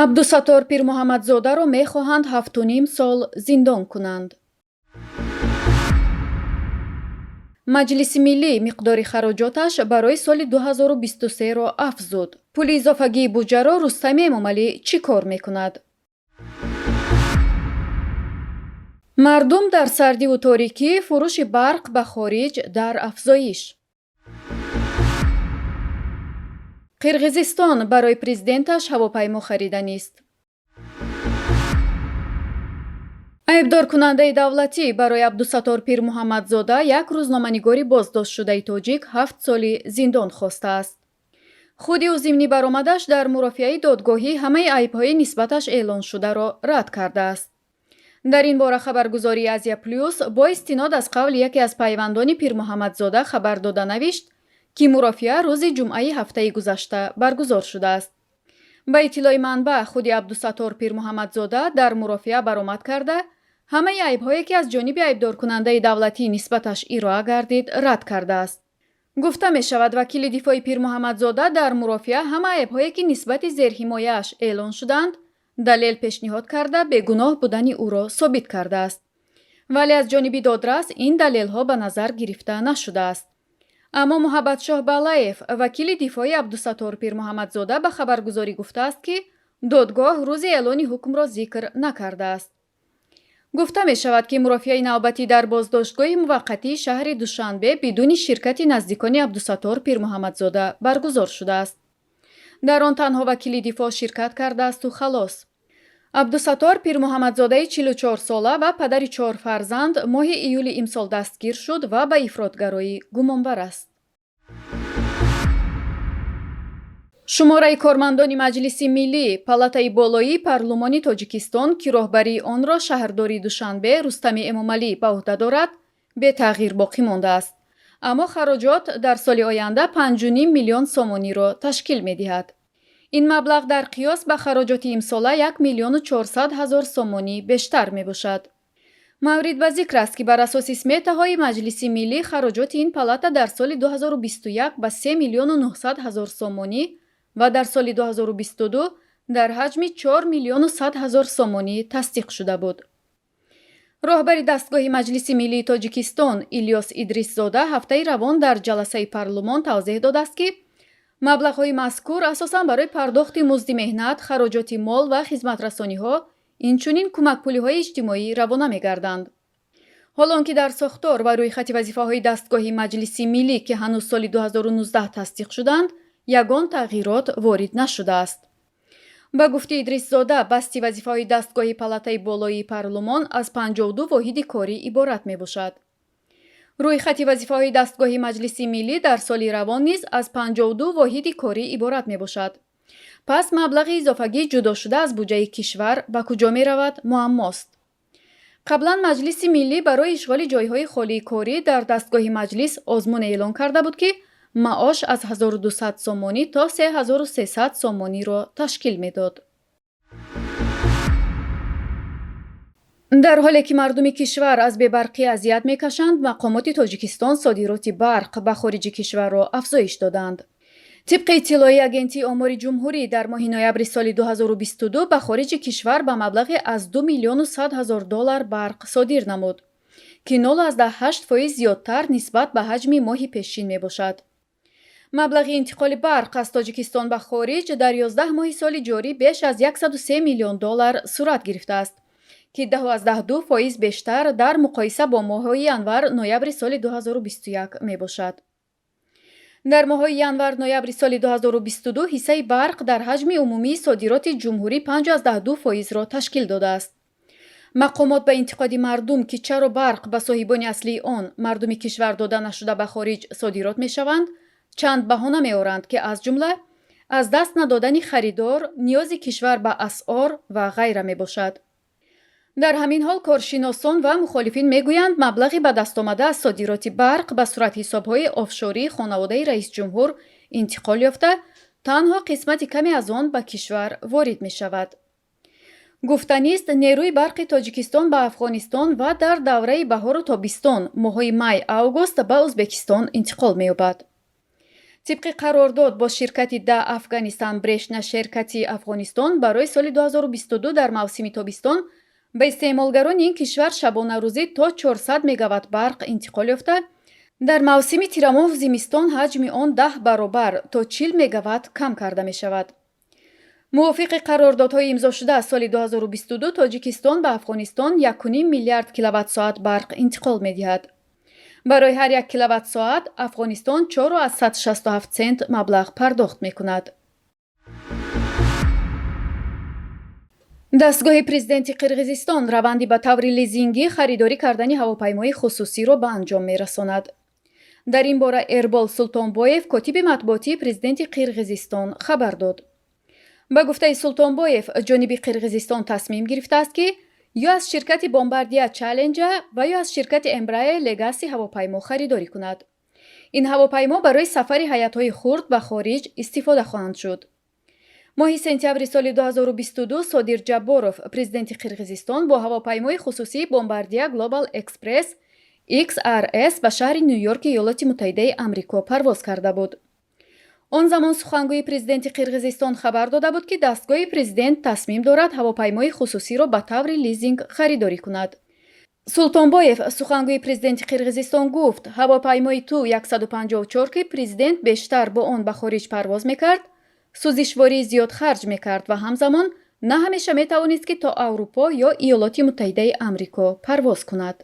Абдусаттор Пирмуҳаммадзодаро мехоҳанд 7,5 сол зиндон кунанд. Маҷлиси миллӣ миқдори хароҷоташ барои соли 2023-ро афзуд. Пули изофагии буҷаро Рустами Эмомалӣ чӣ кор мекунад? Мардум дар сардиву торикӣ, фурӯши барқ ба хориҷ дар афзоиш. Қирғизистон барои президенташ ҳавопаймо хариданист. Айбдоркунандаи давлатӣ барои Абдусаттор Пирмуҳаммадзода, як рӯзноманигори боздоштшудаи тоҷик, 7 соли зиндон хостааст. Худи ӯ зимни баромадаш дар мурофиаи додгоҳӣ ҳамаи айбҳои нисбаташ эълоншударо рад кардааст. Дар ин бора хабаргузории Азия Плюс бо истинод аз қавли яке аз пайвандони Пирмуҳаммадзода хабар дода навишт, ки мурофиа рӯзи ҷумъаи ҳафтаи гузашта баргузор шудааст. Ба иттилои манбаъ, худи Абдусаттор Пирмуҳаммадзода дар мурофиа баромад карда, ҳамаи айбҳое, ки аз ҷониби айбдоркунандаи давлатӣ нисбаташ ироа гардид, рад кардааст. Гуфта мешавад, вакили дифои Пирмуҳаммадзода дар мурофиа ҳама айбҳое, ки нисбати зерҳимояаш эълон шуданд, далел пешниҳод карда, бегуноҳ будани ӯро собит кардааст, вале аз ҷониби додрас ин далелҳо ба назар гирифта нашудааст. Аммо Муҳаббатшоҳ Балаев, вакили дифои Абдусаттор Пирмуҳаммадзода, ба хабаргузорӣ гуфтааст, ки додгоҳ рӯзи эълони ҳукмро зикр накардааст. Гуфта мешавад, ки мурофиаи навбатӣ дар боздоштгоҳи муваққатии шаҳри Душанбе бидуни ширкати наздикони Абдусаттор Пирмуҳаммадзода баргузор шудааст. Дар он танҳо вакили дифоъ ширкат кардаасту халос. Абдусаттор Пирмуҳаммадзодаи 44-сола ва падари чор фарзанд моҳи июли имсол дастгир шуд ва ба ифротгароӣ гумонбар аст. Шумораи кормандони Маҷлиси миллӣ, палатаи болоии парлумони Тоҷикистон, ки роҳбарии онро шаҳрдории Душанбе Рустами Эмомалӣ ба ӯҳда дорад, бетағйир боқӣ мондааст, аммо хароҷот дар соли оянда 5,5 миллион сомониро ташкил медиҳад. Ин маблағ дар қиёс ба хароҷоти имсола 1 400 000 сомонӣ бештар мебошад. Маврид ба зикр аст, ки бар асоси сметаҳои Маҷлиси миллӣ хароҷоти ин палата дар соли 2021 ба 3 миллиону 900 ҳазор сомонӣ ва дар соли 2022 дар ҳаҷми 4 миллиону 100 ҳазор сомонӣ тасдиқ шуда буд. Роҳбари дастгоҳи Маҷлиси миллии Тоҷикистон Илёс Идрисзода ҳафтаи равон дар ҷаласаи парлумон тавзеҳ додааст, ки маблағҳои мазкур асосан барои пардохти музди меҳнат, хароҷоти мол ва хизматрасониҳо, инчунин кӯмакпулиҳои иҷтимоӣ равона мегарданд. Ҳоло он ки дар сохтор ва рӯйхати вазифаҳои дастгоҳи Маҷлиси миллӣ, ки ҳанӯз соли 2019 тасдиқ шуданд, ягон тағйирот ворид нашудааст. Ба гуфти Идрисзода, басти вазифаҳои дастгоҳи палатаи болоии парлумон аз 52 воҳиди корӣ иборат мебошад. Рӯйхати вазифаҳои дастгоҳи Маҷлиси миллӣ дар соли равон низ аз 52 воҳиди корӣ иборат мебошад. Пас маблағи изофагӣ ҷудошуда аз буҷаи кишвар ба куҷо меравад, муаммост. Қаблан Маҷлиси миллӣ барои ишғоли ҷойҳои холии корӣ дар дастгоҳи маҷлис озмун эълон карда буд, ки маош аз 1200 сомонӣ то 3300 сомониро ташкил медод. Дар ҳоле ки мардуми кишвар аз бебарқӣ азият мекашанд, мақомоти Тоҷикистон содироти барқ ба хориҷи кишварро афзоиш доданд. Тибқи иттилои Агентии омори ҷумҳурӣ, дар моҳи ноябри соли 2022 ба хориҷи кишвар ба маблағи аз 2 миллиону 100 ҳазор доллар барқ содир намуд, ки 0,8% зиёдтар нисбат ба ҳаҷми моҳи пешин мебошад. Маблағи интиқоли барқ аз Тоҷикистон ба хориҷ дар 11 моҳи соли ҷорӣ беш аз 103 миллион доллар сурат гирифтааст, ки 10,2% бештар дар муқоиса бо моҳҳои январ-ноябри соли 2021 мебошад. Дар моҳҳои январ-ноябри соли 2022 ҳиссаи барқ дар ҳаҷми умумии содироти ҷумҳурӣ 5,2 фоизро ташкил додааст. Мақомот ба интиқоди мардум, ки чаро барқ ба соҳибони аслии он, мардуми кишвар, дода нашуда ба хориҷ содирот мешаванд, чанд баҳона меоранд, ки аз ҷумла аз даст надодани харидор, ниёзи кишвар ба асъор ва ғайра мебошад. Дар ҳамин ҳол коршиносон ва мухолифин мегӯянд, маблағи ба дастомада аз содироти барқ ба суратҳисобҳои офшории хонаводаи раисҷумҳур интиқол ёфта, танҳо қисмати каме аз он ба кишвар ворид мешавад. Гуфтанист, нерӯи барқи Тоҷикистон ба Афғонистон ва дар давраи баҳору тобистон, моҳҳои май-август, ба Ӯзбекистон интиқол меёбад. Тибқи қарордод бо ширкати Да Афганистан Брешна ширкати Афғонистон барои соли 2022 дар мавсими тобистон ба истеъмолгарони ин кишвар шабонарӯзӣ то 400 мегаватт барқ интиқол ёфта, дар мавсими тирамоҳу зимистон ҳаҷми он 10 баробар то 40 мегаватт кам карда мешавад. Мувофиқи қарордодҳои имзошуда, аз соли 2022 Тоҷикистон ба Афғонистон 1,5 миллиард киловатт-соат барқ интиқол медиҳад. Барои ҳар як киловатт-соат Афғонистон 4,67 цент маблағ пардохт мекунад. Дастгоҳи президенти Қирғизистон раванди ба таври лизингӣ харидорӣ кардани ҳавопаймои хусусиро ба анҷом мерасонад. Дар ин бора Эрбол Султонбоев, котиби матбуотии президенти Қирғизистон, хабар дод. Ба гуфтаи Султонбоев, ҷониби Қирғизистон тасмим гирифтааст, ки ё аз ширкати Бомбардия Чаленҷа ва ё аз ширкати Эмбрае Легаси ҳавопаймо харидорӣ кунад. Ин ҳавопаймо барои сафари ҳайатҳои хурд ба хориҷ истифода хоҳанд шуд. Моҳи сентябри соли 2022 Содир Ҷабборов, президенти Қирғизистон, бо ҳавопаймои хусусии Бомбардия Глобал Экспресс XRS ба шаҳри Ню-Йорки Иёлоти Муттаҳидаи Амрико парвоз карда буд. Он замон сухангӯи президенти Қирғизистон хабар дода буд, ки дастгоҳи президент тасмим дорад ҳавопаймои хусусиро ба таври лизинг харидорӣ кунад. Султонбоев, сухангӯи президенти Қирғизистон, гуфт, ҳавопаймои Ту 154, ки президент бештар бо он ба хориҷ парвоз мекард, сӯзишвории зиёд харҷ мекард ва ҳамзамон на ҳамеша метавонист, ки то Аврупо ё Иёлоти Муттаҳидаи Амрико парвоз кунад.